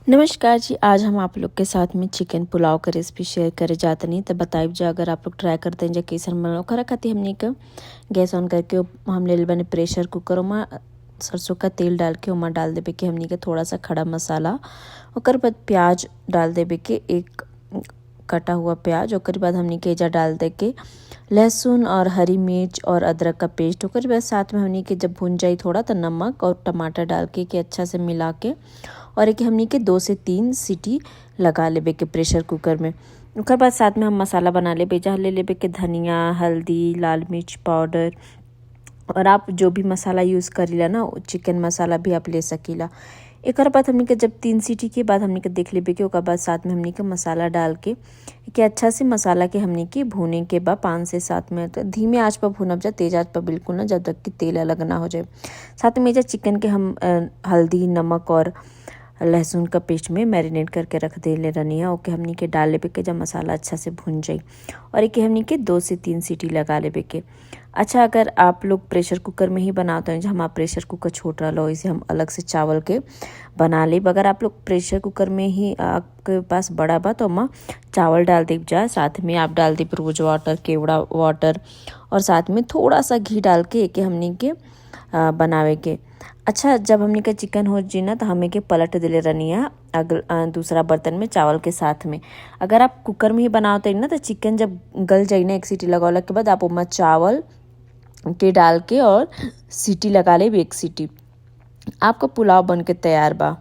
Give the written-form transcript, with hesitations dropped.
नमस्कार जी। आज हम आप लोग के साथ में चिकन पुलाव का रेसिपी शेयर करे जातनी। तो बताइब जा, अगर आप लोग ट्राई करते हैं जा कैसन बनल। ओकरा खातिर हमनी के गैस ऑन करके हम ले बने प्रेशर कुकर। ओमा सरसों का तेल डाल के ओमा डाल देबे के हमनी के थोड़ा सा खड़ा मसाला। ओकर बाद प्याज डाल देबे के, एक कटा हुआ प्याज। ओकर बाद हमनी के एजा डाल दे के लहसुन और हरी मिर्च और अदरक का पेस्ट। ओकर बाद साथ में हमनी के जब भुन जाई थोड़ा, तो नमक और टमाटर डाल के अच्छा से मिला के और एक हमनी के 2 से 3 सीटी लगा लेबे के प्रेशर कुकर में। ओकर बाद साथ में हम मसाला बना लेबे। एजा ले लेबे के धनिया, हल्दी, लाल मिर्च पाउडर और आप जो भी मसाला यूज़ करीला ना, चिकन मसाला भी आप ले सकीला। एकर बाद हमनी के जब 3 सीटी के बाद हमनी के देख लेबे के, ओकर बाद साथ में हमनी के मसाला डाल के अच्छा से मसाला के हमनी के भूने के बाद 5 से 7 मिनट धीमे आंच पर भूनब जा, तेज आंच पर बिल्कुल ना, जब तक कि तेल अलग ना हो जाए। साथ में एजा चिकन के हम हल्दी, नमक और लहसुन का पेस्ट में मैरिनेट करके रख देले रहनी है। ओके हमनी के डाल लेबे के जब मसाला अच्छा से भुन जाई और एक हमनी के 2 से 3 सीटी लगा लेबे के। अच्छा, अगर आप लोग प्रेशर कुकर में ही बनाते हैं, हमारा प्रेशर कुकर छोट रहा, इसे हम अलग से चावल के बना लेब। अगर आप लोग प्रेशर कुकर में ही आपके पास बड़ा बा, तो ओमा चावल डाल देब जा, साथ में आप डाल देब रोज वाटर, केवड़ा वाटर और साथ में थोड़ा सा घी डाल के एके हमनी के बनावे के। अच्छा, जब हमनी का चिकन हो जी ना, तो हमें के पलट दिले रहनी है अगल दूसरा बर्तन में चावल के साथ में। अगर आप कुकर में ही बनाते ना, तो चिकन जब गल जाई ना एक सीटी लगौला के बाद, आप ओमा चावल के डाल के और सीटी लगा ले एक सीटी, आपका पुलाव बन के तैयार बा।